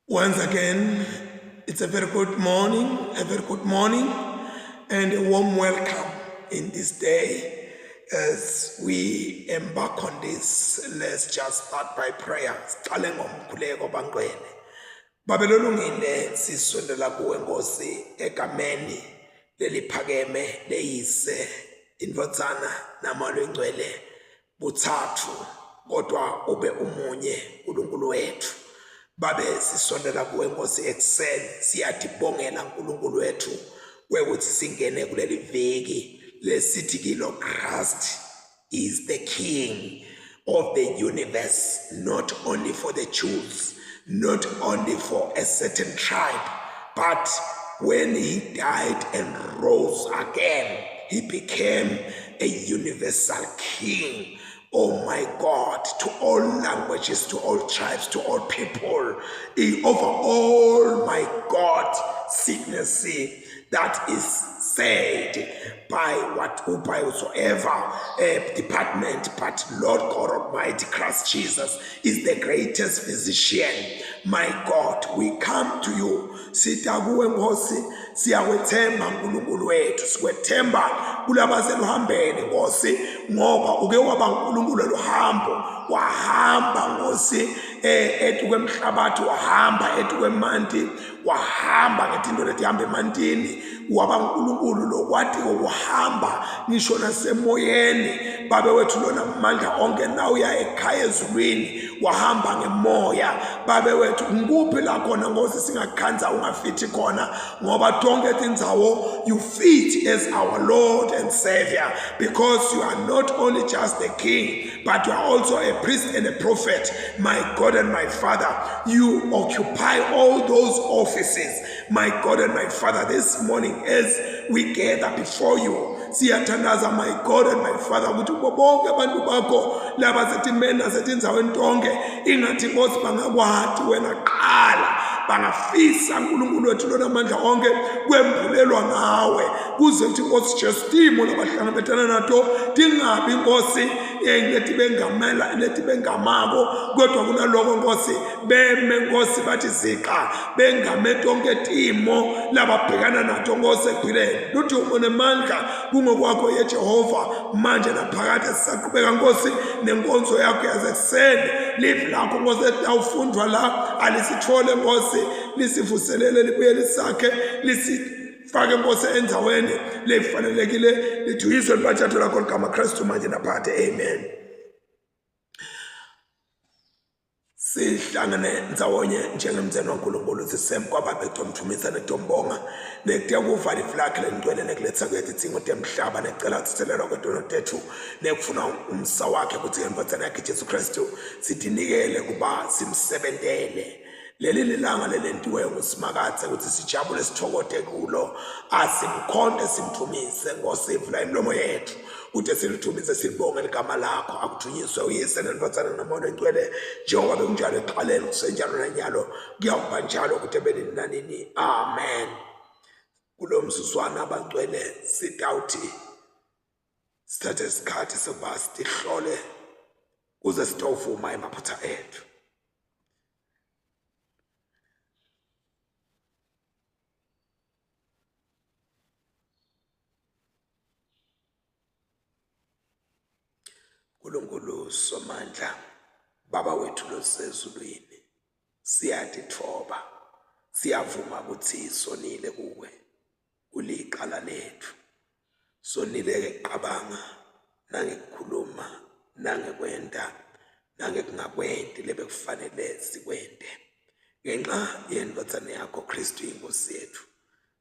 Once again, it's a very good morning, a very good morning, and a warm welcome in this day as we embark on this. Let's just start by prayer. Siqale ngomkhuleko bangcwele. Babe lolungile sisondela kuwe Nkosi egameni leliphakeme leyise indvodzana namoya longcwele buthathu kodwa ube umunye uNkulunkulu wethu babe sisondela kuwe Nkosi ekuseni siyadibongela uNkulunkulu wethu kwekuthi singene kuleli viki lesithi kilo Christ is the king of the universe not only for the Jews not only for a certain tribe but when he died and rose again he became a universal king oh my God, to all languages, to all tribes, to all people, over all, my God, sickness that is said by what by whatsoever uh, department, but Lord God Almighty, Christ Jesus is the greatest physician. My God, we come to you. Sita kuwe Nkosi, siyakwethemba uNkulunkulu wethu, sikwethemba kulabaseluhambeni Nkosi, ngoba uke waba uNkulunkulu luhambo, wahamba Nkosi eh etukwemhlabathi, wahamba etukwemanti, wahamba ngetinto letihamba emantini waba uNkulunkulu lokwati ukuhamba ngisho nasemoyeni babe wethu lona mandla onke na uya ekhaya ezulwini wahamba ngemoya babe wethu ngikuphi la khona ngosi singakhanza ungafithi khona ngoba tonke tindzawo you fit as our Lord and Savior because you are not only just the king but you are also a priest and a prophet my God and my Father you occupy all those offices my God and my Father this morning as we gather before you siyathandaza my God and my Father ukuthi kubo bonke abantu bakho laba setimeni nasetindzaweni tonke ingathi Nkosi bangakwati wena qala bangafisa uNkulunkulu wethu lona amandla onke kwembulelwa ngawe kuze kuthi Nkosi Jesu timo labahlangabetana nato tingabi Nkosi leti bengamela leti bengamako kodwa kunaloko Nkosi beme Nkosi bathi ziqa bengame tonke timo lababhekana nato Nkosi ekuphileni luthi unemandla kungokwakho yeJehova manje naphakade sisaqhubeka Nkosi nenkonzo yakho yasekuseni live lakho Nkosi etawufundwa la alisithole Nkosi lisivuselele libuye lisakhe lisifake Nkosi endaweni lefanelekile liduyiswe libatshatho lakho ligama Kristu manje naphakade amen. Sihlangene ndzawonye njengemndeni waNkulunkulu sisemkwaba betomthumisa netombonga nekuya kuva livi lakhe lengcwele nekuletha kwethu tidzingo temhlaba nekucela kuthethelelwa kwetono tethu nekufuna umsa wakhe kutsi ngendvodzana yakhe Jesu Kristu sitinikele kuba simsebentele. Leli lilanga lelentiwe nguSimakadze kutsi sijabule sithokote kulo asimkhonte simdvumise Nkosi vula imilomo yethu kude silithumise silibonge ligama lakho akuthunyiswe uyise nendvodzana nomoya longcwele njengoba bekunjalo ekuqaleni kusenjalo nanyalo kuyawuba njalo kude benini nanini amen kulo mzuzwana abangcwele sitawuthi sithathe isikhathi sokuba sitihlole kuze sitowuvuma emaphutha ethu Nkulunkulu Somandla Baba wethu losezulwini siyatitfoba siyavuma ukuthi sonile kuwe kuliqala lethu sonile ngekuqabanga nangekukhuluma nangekwenta nangekungakwenti lebekufanele sikwente ngenxa yendvodzana yakho Kristu inkosi yethu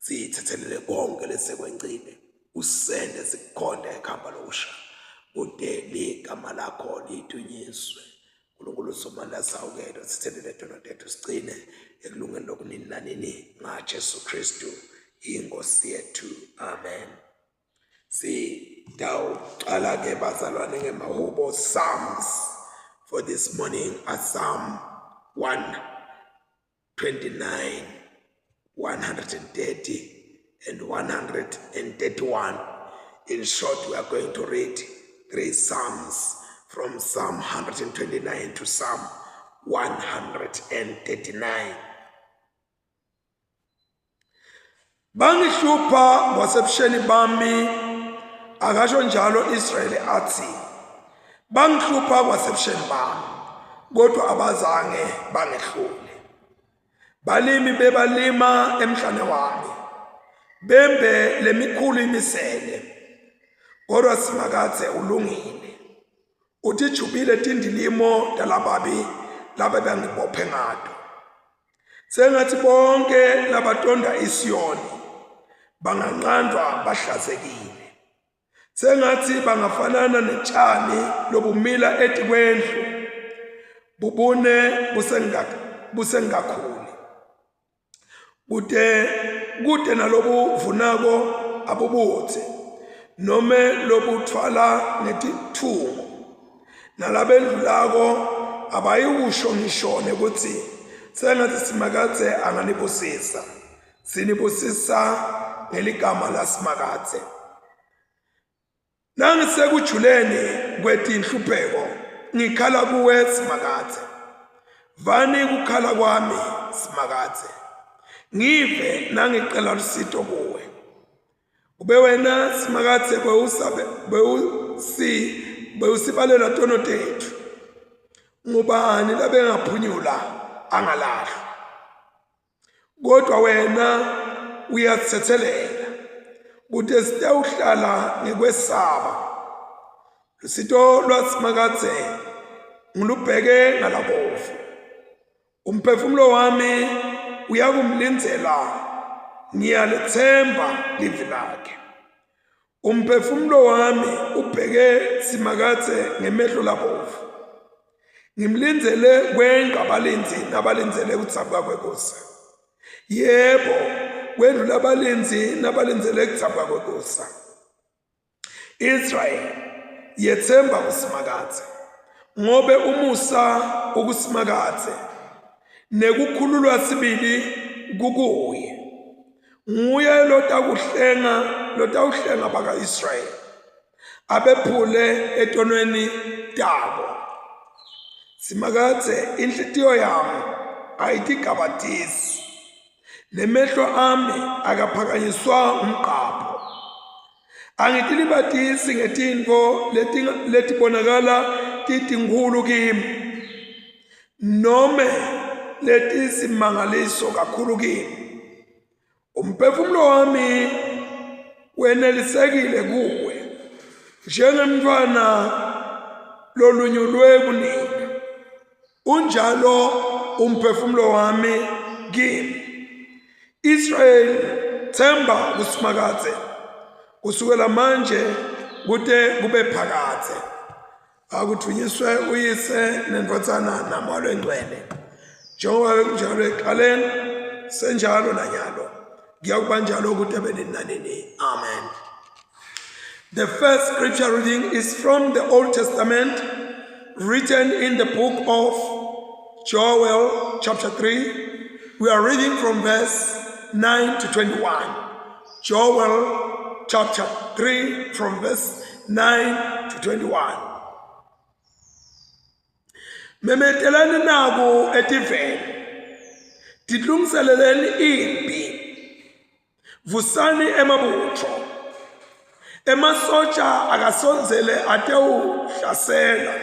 siyithethelele konke lesekwencile usende sikukhonde ekhamba lokusha kude ligama lakho lidunyiswe uNkulunkulu somandla sawukelo sithelele tono tethu sigcine ekulungeni lokunini nanini ngaJesu Kristu inkosi yethu amen sitawuqala ke bazalwane ngemahubo Psalms for this morning are Psalm 1 29, 130, and 131. In short, we are going to read three Psalms from Psalm 129 to Psalm 139. Bangihlupha kwasebusheni bami, akasho njalo Israyeli athi, bangihlupha kwasebusheni bami, kodwa abazange bangehlule. Balimi bebalima emhlane wami, bembe lemikhulu imisele, kodwa Simakadze ulungile. Utijubile tindilimo talababi labebangibophe ngato. Sengathi bonke labatonda iSiyoni banganqandwa bahlazekile. Sengathi bangafanana netshani lobumila etikwendlu bubune busengakhuli. Kude kude nalobuvunako abubuthe nome lobuthwala ngetithungo nalabendlulako abayikusho ngisho nekuthi sengathi Simakadze anganibusisa sinibusisa ngeligama laSimakadze. Nangisekujuleni kwetinhlupheko ngikhala kuwe Simakadze. Vani kukhala kwami Simakadze. Ngive nangicela lusito kuwe. Ube wena Simakadze bewusabe bewusi bewusibalela tono tethu. Ngubani labengaphunyula angalahlwa? Kodwa wena uyatsithelela kute sitewuhlala ngekwesaba. Lusito lwaSimakadze ngilubheke ngalabovu. Umphefumulo wami uyakumlindzela, ngiyalethemba livi lakhe. Umphefumulo wami ubheke Simakadze ngemehlo labovu. Ngimlindzele kwenqa abalindzi nabalindzele kudzabuka kwekusa. Yebo, kwendlula abalindzi nabalindzele kudzabuka kwekusa. Israyeli yetsemba kuSimakadze ngobe umusa ukuSimakadze nekukhululwa sibili kukuye. Nguye lotakuhlenga lotawuhlenga baka-Israyeli abephule etonweni tabo. Simakadze inhlitiyo yami ayitigabatisi nemehlo ami akaphakanyiswa ngumqapho. Angitilibatisi ngetintfo letibonakala titinkhulu kimi nome letisimangaliso kakhulu kimi. Umphefumulo wami wenelisekile kuwe njengemntfwana lolunyulwe kunina. Unjalo umphefumulo wami kimi. Israyeli themba kuSimakadze kusukela manje kute kube phakadze. Akudvunyiswe uYise neNdvodzana naMoya loNgcwele njengoba bekunjalo ekuqaleni senjalo nanyalo kuyakuba njalo kute nini nanini. Amen. The first scripture reading is from the Old Testament, written in the book of Joel, chapter 3. We are reading from verse 9 to 21. Joel, chapter 3, from verse 9 to 21. Memetelani naku etiveni, tilungiseleleni impi, vusani emabutfo, emasotja akasondzele atewuhlasela.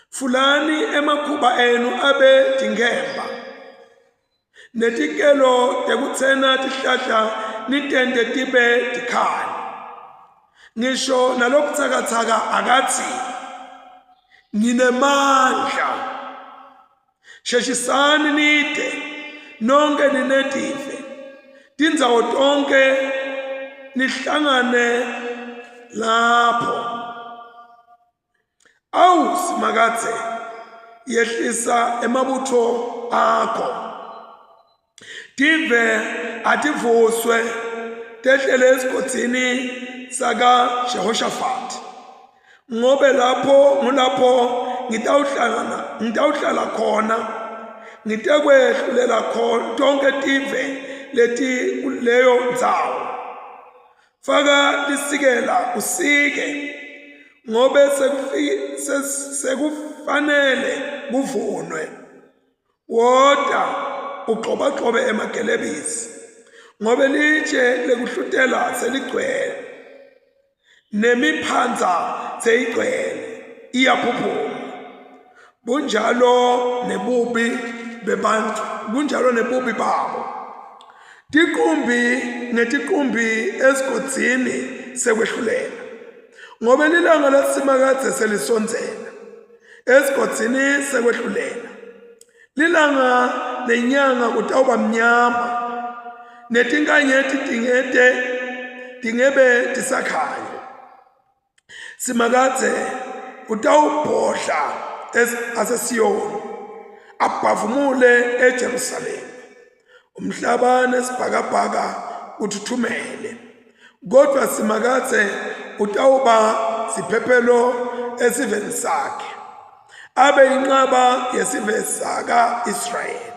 Fulani emakhuba enu abe tinkemba netikelo tekutsena tihlahla nitente tibe tikhali. Ngisho nalobutsakatsaka akatsi nginemandla. Sheshisani nide nonke ninetive tindzawo tonke nihlangane lapho. Awu Simakadze, yehlisa emabutho akho. Tive ativuswe tehlele esigodzini sakaJehoshafati, ngobe lapho ngulapho ngitawuhlangana ngitawuhlala khona ngitekwehlulela khona tonkhe tive leti kuleyo ndzawo. Faka lisikela usike ngobe sekufanele kuvunwe. Wota ugxobagxobe emagelebisi. Ngobe litshe lekuhlutela seligcwele, nemiphandza seyigcwele iyaphuphuma. Bunjalo nebubi bebantfu, bunjalo nebubi babo. Tiqumbi ngetiqumbi esigodzini sekwehlulela, ngobe lilanga laSimakadze selisondzela esigodzini sekwehlulela. Lilanga nenyanga kutawuba mnyama, netinkanyeti tingete tingebe tisakhanya. Simakadze utawubhodla aseSiyoni, abhavumule eJerusalema. Umhlaba nesibhakabhaka kuthuthumele, kodvwa Simakadze utawuba siphephelo esiveni sakhe, abe yinqaba yesive saka-Israyeli.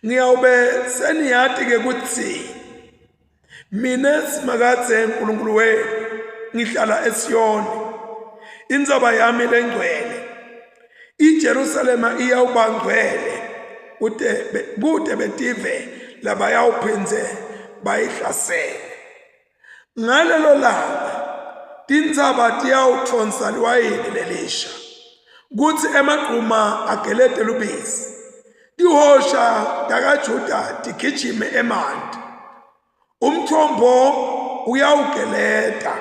Ngiyawube seniyati-ke kutsi Mina Simakadze Nkulunkulu wenu ngihlala eSiyoni, intsaba yami lengcwele. IJerusalema iyawuba ngcwele kute kute betive labayawuphindze bayihlasele. Ngalelo langa tintsaba tiyawutfonsa liwayini lelisha, kutsi emagcuma agelete lubisi. Tihosha takaJuda tigijime emanti. Umthombo uyawugeleta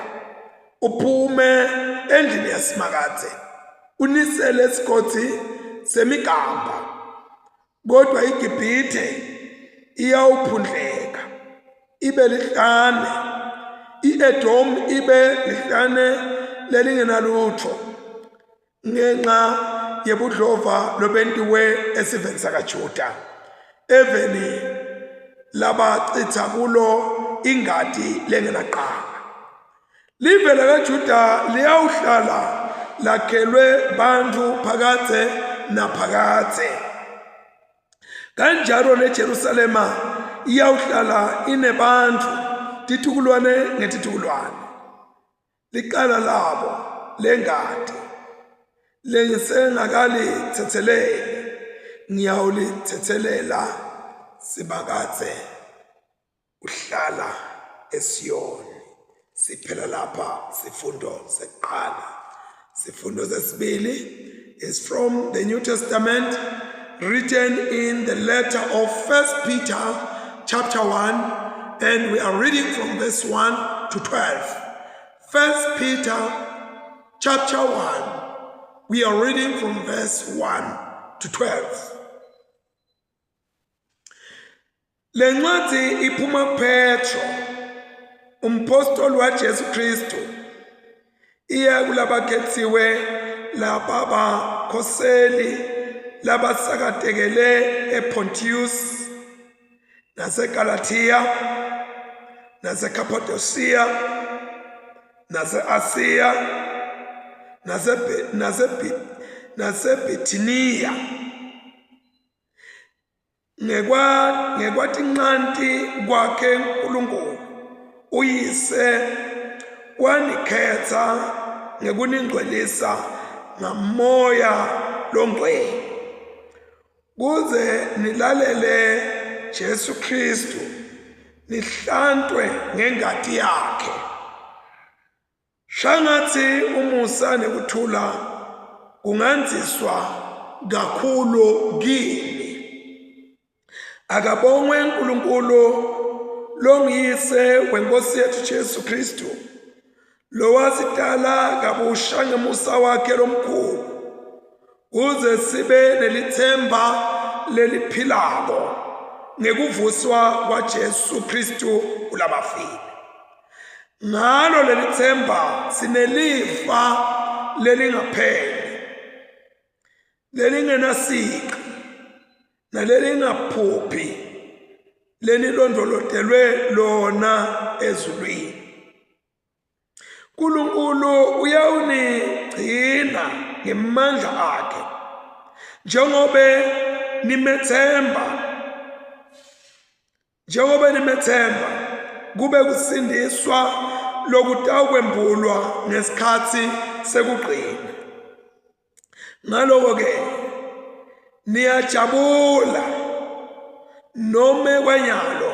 uphume endlini yaSimakadze unisele esigodzi semigamba. Kodwa iGibhithe iyawuphundleka ibe lihlane, i-Edomu ibe lihlane lelingenalutfo. Ngenxa yebudlova lobentiwe esiveni sakaJuda, eveni labachitha kulo ingati lengenacala. Live lakaJuda liyawuhlala lakhelwe bantfu phakadze naphakadze. Kanjalo neJerusalema iyawuhlala inebantfu titukulwane ngetitukulwane. Licala labo lengati lengisengakalitsetseleli ngiyawulitsetselela Simakadze uhlala eSiyoni. Siphela lapha sifundo sekuqala. Sifundo sesibili is from the New Testament written in the letter of First Peter chapter 1 and we are reading from verse 1 to 12. First Peter chapter 1 we are reading from verse 1 to 12. Le ncwadi iphuma kuPetro, umpostoli waJesu Kristu, iya kulabakhethiwe lababakhoseli labasakatekele ePontius naseGalathiya naseKhaphadosiya nase-Asiya naseBhithiniya. Ngekwatincanti kwakhe Nkulunkulu uyise wanikhetsa ngekuningcwelisa ngamoya longcwele kuze nilalele Jesu Kristu nihlantwe ngengati yakhe. Shangatsi umusa nekuthula kungandziswa kakhulu kini. Akabongwe uNkulunkulu longiyise wenkosi yethu Jesu Kristu lowasidala kabusha ngemusa wakhe lomkhulu kuze sibe nelithemba leliphilako ngekuvuswa kwaJesu Kristu kulabafile. Ngalo leli themba sinelifa lelingapheli, lelingenasici nalelingaphuphi lenilondvolotelwe lona ezulwini. Nkulunkulu uyawunigcina ngemandla akhe njengobe nimethemba Njengoba nimethemba kube kusindiswa lokutawukwembulwa ngesikhatsi sekugcina. Ngaloko-ke niyajabula nome kwanyalo.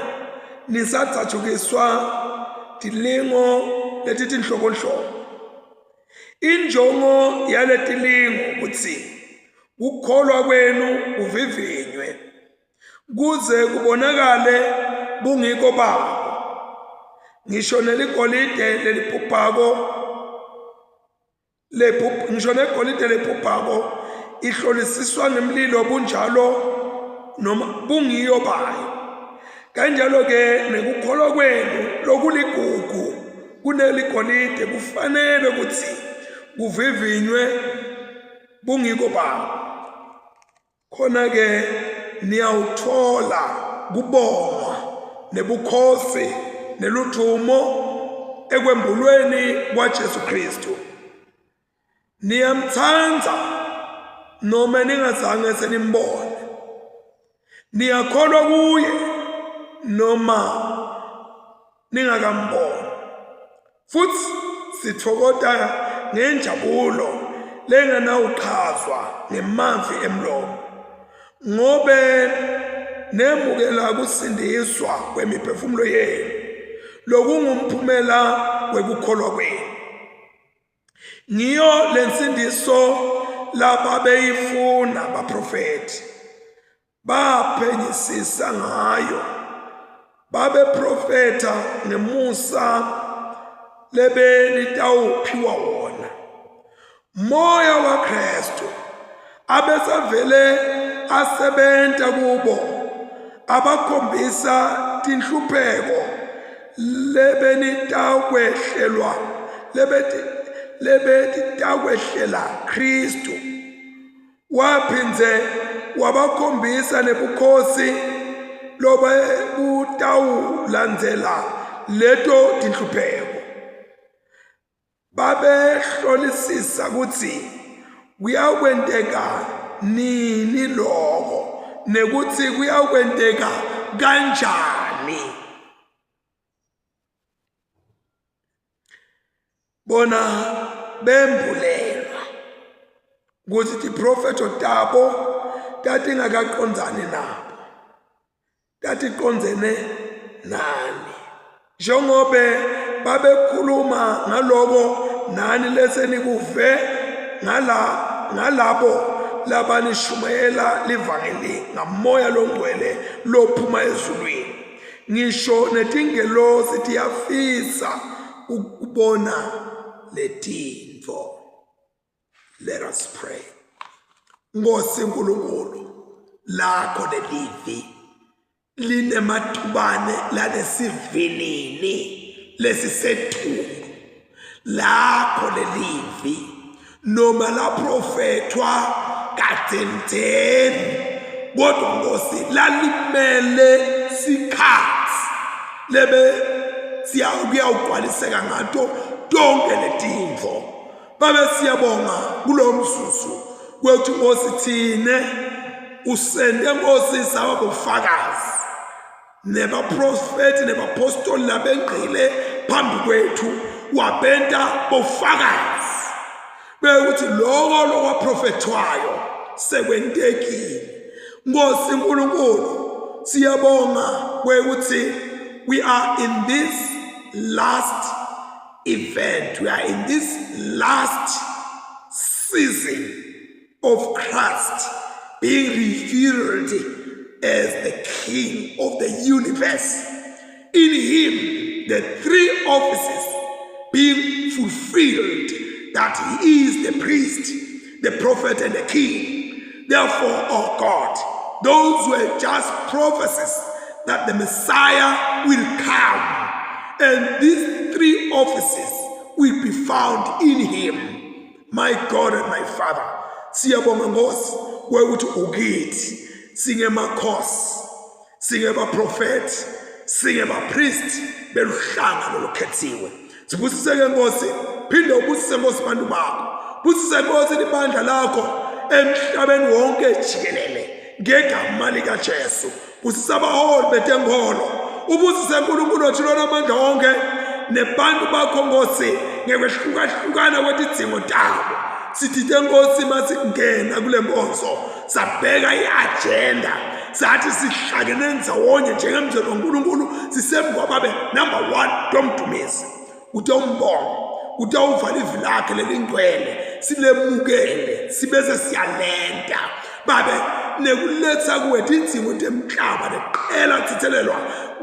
nisadzajukiswa tilingo letitinhlobonhlobo. Injongo yaletilingo kutsi kukholwa kwenu kuvivinywe kuze kubonakale bungiko babo. Ngisho neligolide lelibhubhako ngisho negolide lebhubhako ihlolisiswa ngemlilo bunjalo noma bungiyo bayo. Kanjalo ke nekukholwa kwenu lokuligugu kuneligolide kufanele ukuthi kuvivinywe bungiko babo. Khona-ke niyawutfola kubongwa nebukhosi neludvumo ekwembulweni kwaJesu Khristu. Niyamtsandza nome ningazange senimbone. Niyakholwa kuye noma ningakamboni. Futsi sitfokota ngenjabulo lengenawuchazwa ngemavi emlomo, ngobe nemukela kusindiswa kwemiphefumulo yenu, lokungumphumela wekukholwa kwenu. Ngiyo lensindiso lababeyifuna baprofethi, baphenyisisa ngayo, babeprofetha ngemusa lebenitawuphiwa wona. Moya waKristu abesavele asebenta kubo, abakhombisa tinhlupheko lebenitawukwehlelwa lebetitakwehlela Kristu. Waphindze wabakhombisa nebukhosi lobebutawulandzela leto tinhlupheko. Babehlolisisa kutsi kuyawukwenteka nini loko nekutsi kuyawukwenteka kanjani. Bona bembulelwa ukuthi tiprofetho tabo tatingakaqondzani nabo, tatiqondzene nani. Njengobe babekhuluma ngaloko nani lesenikuve ngala ngalabo labanishumayela livangeli ngamoya longcwele lophuma ezulwini. Ngisho netingelosi tiyafisa ukubona letintfo. Let us pray. Nkosi uNkulunkulu, lakho lelivi linematubane lanesivinini lesisetulu. Lakho lelivi noma laprofethwa kadzeni kodwa Nkosi lalimele sikhathi lebe siyakuyawugcwaliseka ngato tonke letintfo. Babe siyabonga kulo mzuzu kwethu Nkosi thine usente Nkosi saba bofakazi nebaprofeti nebapostoli labengqile phambi kwethu wabenta bofakazi bekuthi lokho lokwaprofethwayo sekwentekile. Nkosi uNkulunkulu siyabonga kwekuthi we are in this last event, we are in this last season of Christ being revealed as the King of the universe. In him, the three offices being fulfilled, that he is the priest, the prophet, and the king. Therefore, oh God, those were just prophecies that the Messiah will come, and these three offices will be found in him. My God and my Father, siyabonga Nkosi kwekuthi ukithi singemakhosi, singebaprofethi, singebapristi beluhlanga lolukhethiwe. Sibusiseke Nkosi, phinde ubusise Nkosi abantu bakho, busise Nkosi libandla lakho emhlabeni wonke jikelele ngegama likaJesu. Busisa abaholi betenkolo, ubusise uNkulunkulu wethu lona amandla wonke nebantu bakho Nkosi ngekwehlukahlukana kwetidzingo tabo. Sithithe Nkosi masingena kule nkonzo sabheka i-agenda. Sathi sihlangene ndzawonye njengemndeni waNkulunkulu sisemgwababe number 1 tomdumisa. Utombonga. Utawuva livi lakhe lelingcwele silemukele sibese siyalenta. Babe nekuletsa kuwe tidzingo temhlaba neqela kuthethelelwa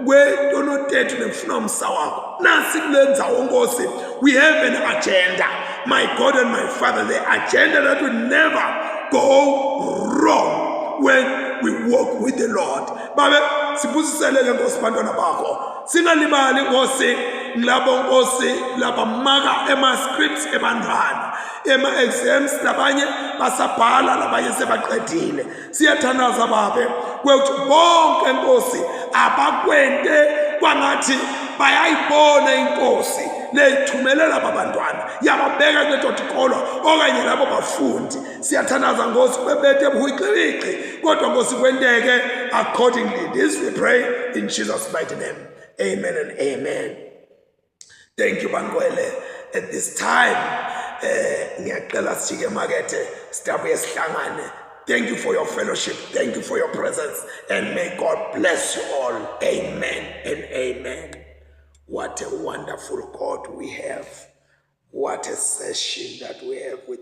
kwetono tethu nekufuna umsa wakho. Nasi kule ndzawo Nkosi, we have an agenda. My God and my Father, the agenda that will never go wrong when we walk with the Lord. Babe sibusisele ke Nkosi bantwana bakho. Singalibali Nkosi labo Nkosi labamaka ema-scripts ebantwana ema-exams labanye basabhala labanye sebaqedile. Siyathandaza babe kwekuthi bonke Nkosi abakwente kwangathi bayayibona inkosi leyithumele laba bantwana yababeka kuleto tikolo okanye labo bafundi. Siyathandaza Nkosi bebete buhixihixi kodwa Nkosi kwenteke accordingly. This we pray in Jesus mighty name, amen and amen. Thank you bangcwele. At this time ngiyacela sijike emakethe sidabuye sihlangane. Thank you for your fellowship, thank you for your presence, and may God bless you all. Amen and amen. What a wonderful God we have. What a session that we have with